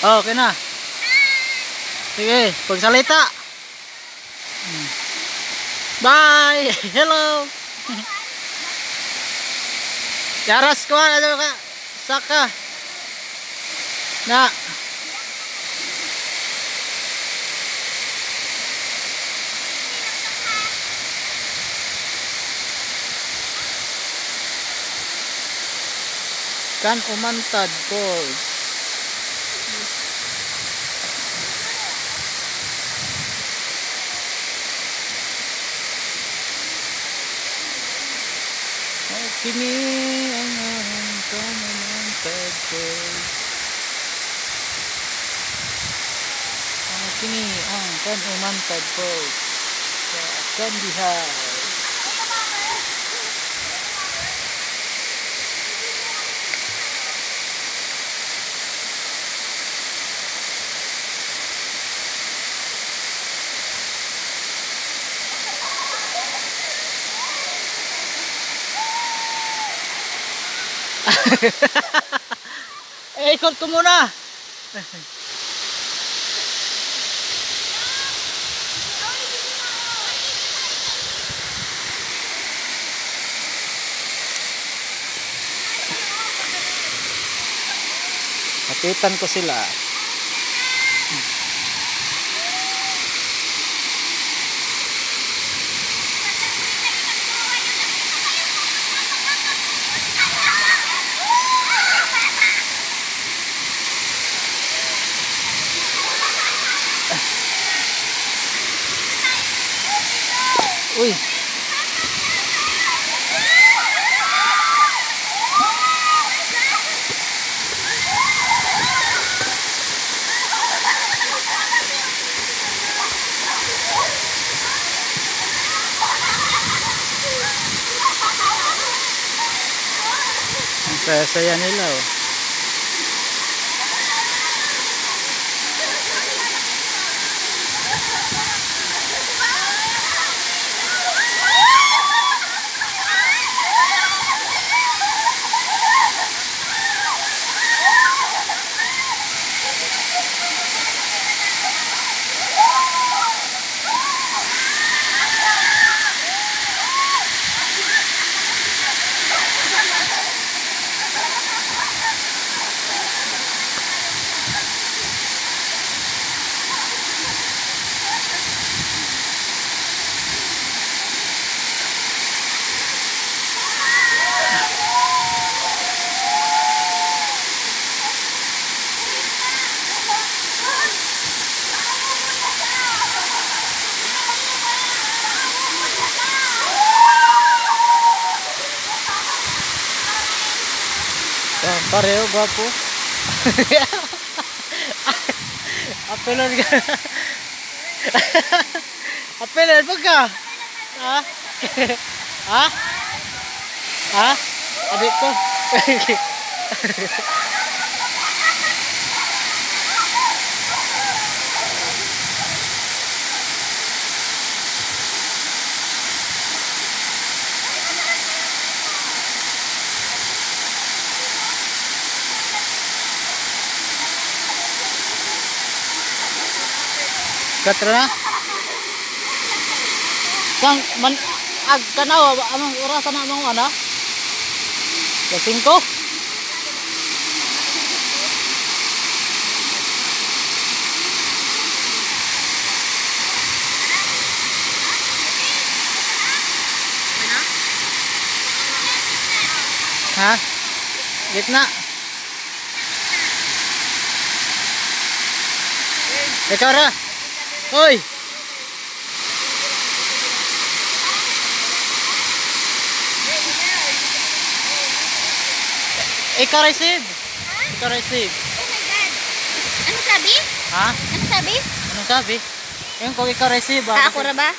Oh, okay na. Sige, pagsalita. Bye! Hello! Yaras ko, ano ka? Saka. Na. Kan Umantad Falls. Kini ang Kan Umantad Falls. Kini ang Kan Umantad Falls sa Kandihay. Eh, ikot ko muna. Kapitan ko sila. Uy. Ang saya-saya nila, oh. Pareho, gwapo. Apelon ka. Apelon pa ka. Ha? Ha? Ha? Adik ko. Katra na. Kang man ag kanaw anong orasan na mga ana? 5. Ha? Gitna. Ikaw ra. Hoy. Ikaw receive. Ikaw receive. Oh my God. Ano sabi? Ha? Ano sabi? Anong sabi? Yung kung ikaw receive. Ah, ako ra ba?